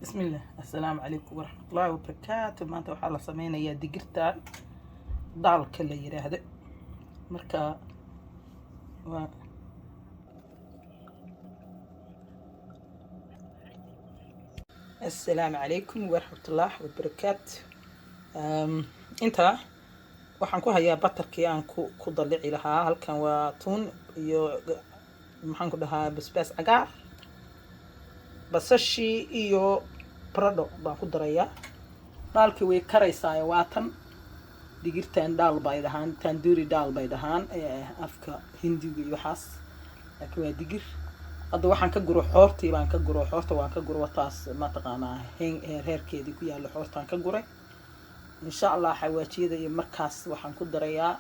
Bismillah, assalaamu calaykum waraxmatullaahi wabarakaatu. Maanta waxaa la sameynayaa digirtan daalka la yiraahdo. Marka waa assalaamu calaykum waraxmatullaahi wabarakaatu. Intaa waxaan ku hayaa butterkii aan ku dalici lahaa. Halkan waa tuun iyo, maxaan ku dhahaa, basbaas cagaar, basashii iyo baradho baan ku darayaa. Dhaalkii way karaysaa. Waa tan digirtan, dhaal bay dhahaan, tandoori dhaal bay dhahaan afka Hindiga iyo waxaas, laakiin waa digir. Hadda waxaan ka guro xoortii baan ka guro, xoorta waan ka guro. Wataas mataqaanaa, heerkeedii ku yaalla xoortaan ka guray. Insha Allah xawaajiyada iyo markaas waxaan ku darayaa.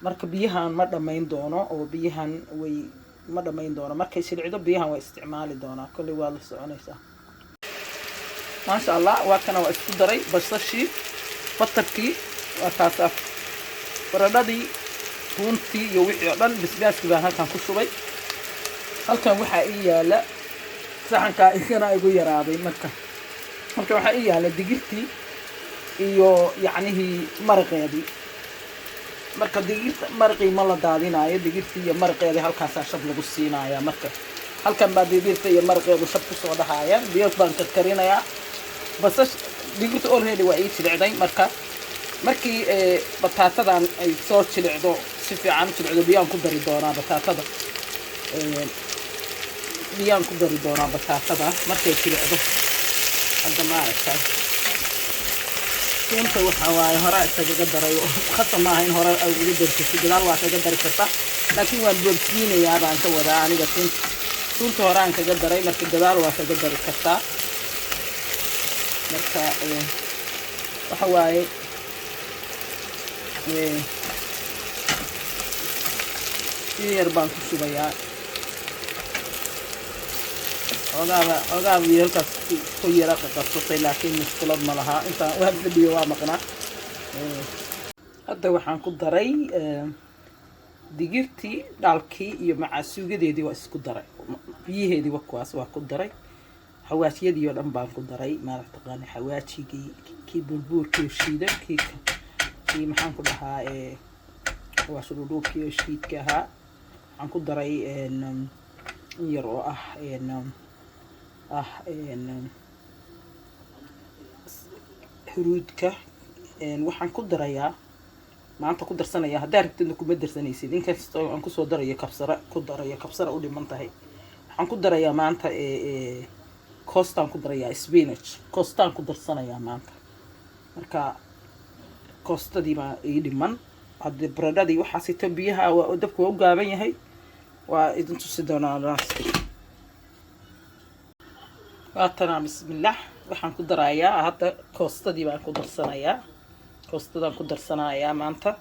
Marka biyahan ma dhammayn doono, oo biyahan way ma dhammayn doono. Markay shilcdo biyahan waa isticmaali doonaa. Kolley waa la soconaysaa, maasha Allah. Waa kana, waa isku daray basashii, butterkii, waa kaas, baradhadii, tuuntii iyo wixii oo dhan. Basbaaskii baan halkan ku shubay. Halkan waxaa ii yaala saxankaa igana igu yaraaday. Marka waxaa ii yaala digirtii iyo yacnihii maraqeedii. Marka digirta maraqii ma la daadinaayo, digirtii iyo maraqeedii halkaasaa shab lagu siinayaa. Marka halkan baa digirta iyo maraqeedu shab kusoo dhahaaya. Biyo baan karkarinayaa. Basash, digirta already waa ii jilicday. Marka markii bataatadan ay soo jilicdo, si fiican u jilicdo, biyaan ku dari doonaa bataatada. Biyaan ku dari doonaa bataatada markay jilicdo. Hadda ma aragtay, tuunta waxa waaye horaa isagaga daray. Khasab maaha in hore ay uga darsato, gadaal waa kaga dari kartaa, laakiin waan boobsiinayaa baan ka wadaa aniga. Tuunta horaan kaga daray, marka gadaal waa kaga dari kartaa. Marka waxa waaye si yar baan ku shubayaa. Xoogaaba xoogaaba iyo halkaas ku yara qaqabsatay, laakiin mushkulad ma laha. Intaan waan fadhiyo waa maqnaa. Hadda waxaan ku daray digirtii, dhaalkii iyo macaasuugadeedii waa isku daray. Biyaheedii waa kuwaas, waa ku daray. Xawaajiyadii oo dhan baan ku daray. Maarag taqaana, xawaajigii, kii burbuurkii oo shiidan, kii, maxaan ku dhahaa, xawaashi dhudhuubkii oo shiidka ahaa. Waxaan ku daray in yar oo ah huruudka. Waxaan ku darayaa maanta, ku darsanaya. Haddaa rabtidna kuma darsanaysid, inkastoo aan kusoo darayo kabsare, ku darayo kabsare u dhiman tahay. Waxaan ku darayaa maanta koostaan ku darayaa, spinach koostaan ku darsanayaa maanta. Marka koostadii baa ii dhiman. Haddii baradhadii waxaa sito, biyaha dabka waa u gaaban yahay, waa idin tusi doonaa last. Waatanaa, bismillah. Waxaan ku darayaa hadda koostadii baan ku darsanayaa, koostadaan ku darsanayaa maanta.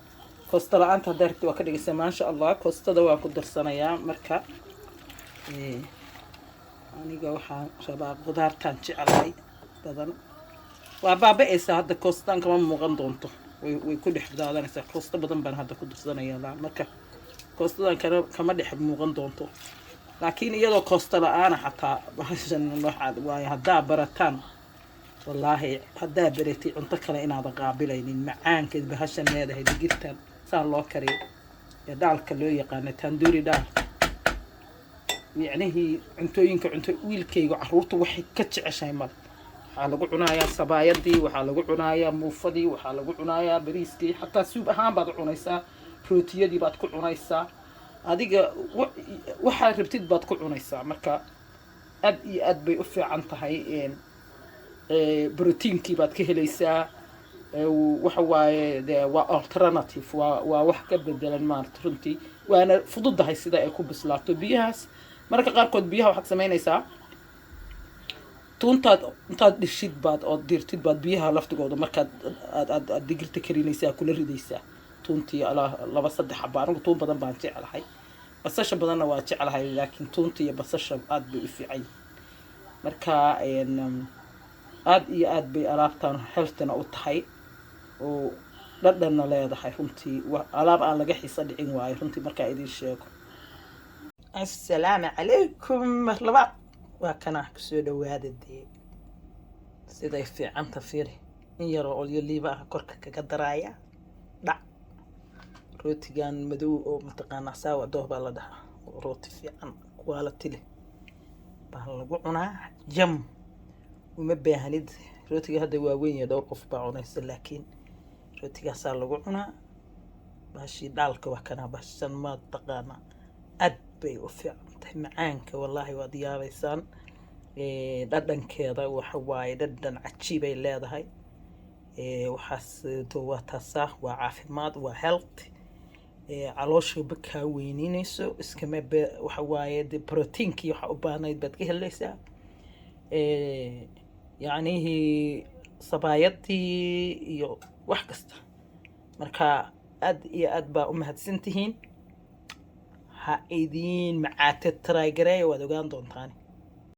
Koosta la-aanta haddaa rabti waa ka dhigaysaa, maasha Allah. Koostada waan ku darsanayaa. Marka aniga waxaan rabaa qudaartaan jeclahay badan. Waa baaba-aysaa hadda, koostaan kama muuqan doonto, way ku dhex daadanaysaa. Koosto badan baan hadda ku darsanayaa. Marka koostadan kama dhex muuqan doonto, laakiin iyadoo koosta la-aana xataa bahashan waxaad waaye haddaa barataan, wallaahi haddaa baratay cunto kale inaadan qaabilaynin macaankeed bahashan leedahay. Digirtan saan loo kariyo ee dhaalka loo yaqaano, tandoori dhaal, micnihii cuntooyinka cunto wiilkayga caruurta waxay ka jeceshahay male. Waxaa lagu cunayaa sabaayadii, waxaa lagu cunayaa muufadii, waxaa lagu cunayaa bariiskii, xataa soup ahaan baad u cunaysaa, rootiyadii baad ku cunaysaa. Adiga waxaad rabtid baad ku cunaysaa. Marka aad iyo aad bay u fiican tahay. Proteinkii baad ka helaysaa. Waxa waaye de waa alternative, waa wax ka bedelan maarata runtii, waana fududahay sida ay ku bislaato. Biyahaas mararka qaarkood biyaha waxaad samaynaysaa, tuuntaad intaad dhishid baad ood diirtid baad biyaha laftigooda markaad aad digirta karinaysaa kula ridaysaa tuuntii laba saddex xaba. Anigu tuun badan baan jeclahay, basasha badanna waa jeclahay, laakiin tuunta iyo basasha aad bay u fiican yihiin. Marka aad iyo aad bay alaabtan healthyna u tahay oo dhadhanna leedahay. Runtii alaab aan laga xiisa dhicin waayo runtii markaa idin sheego. Assalaamu calaykum mar labaad. Waa kana, kusoo dhawaada dee. Siday fiicanta fiiri. In yaroo olyo liiba ah korka kaga daraaya. Dhac, rootigan madow oo mataqaanaa sourdough baa la dhahaa, oo rooti fiican, quality leh baa lagu cunaa. Jam uma baahanid. Rootiga hadda waa weyn yahay, dhowr qof baa cunaysa, laakiin rootigaasaa lagu cunaa. Baashii dhaalka waa kanaa. Baashan ma taqaanaa, aad bay u fiican tahay. Macaanka wallaahi waad yaabaysaan. Dhadhankeeda waxa waaye dhadhan cajiibay leedahay. Waxaas to waa taasaa, waa caafimaad, waa health. Caloosha kaa weyninayso iskama be. Waxa waaye de proteinkii waxa u baahnayd baad ka helaysaa. Yacnihii sabaayadii iyo wax kasta. Marka aad iyo aad baa u mahadsan tihiin. Ha idiin macaate, try gareeya, waad ogaan doontaani.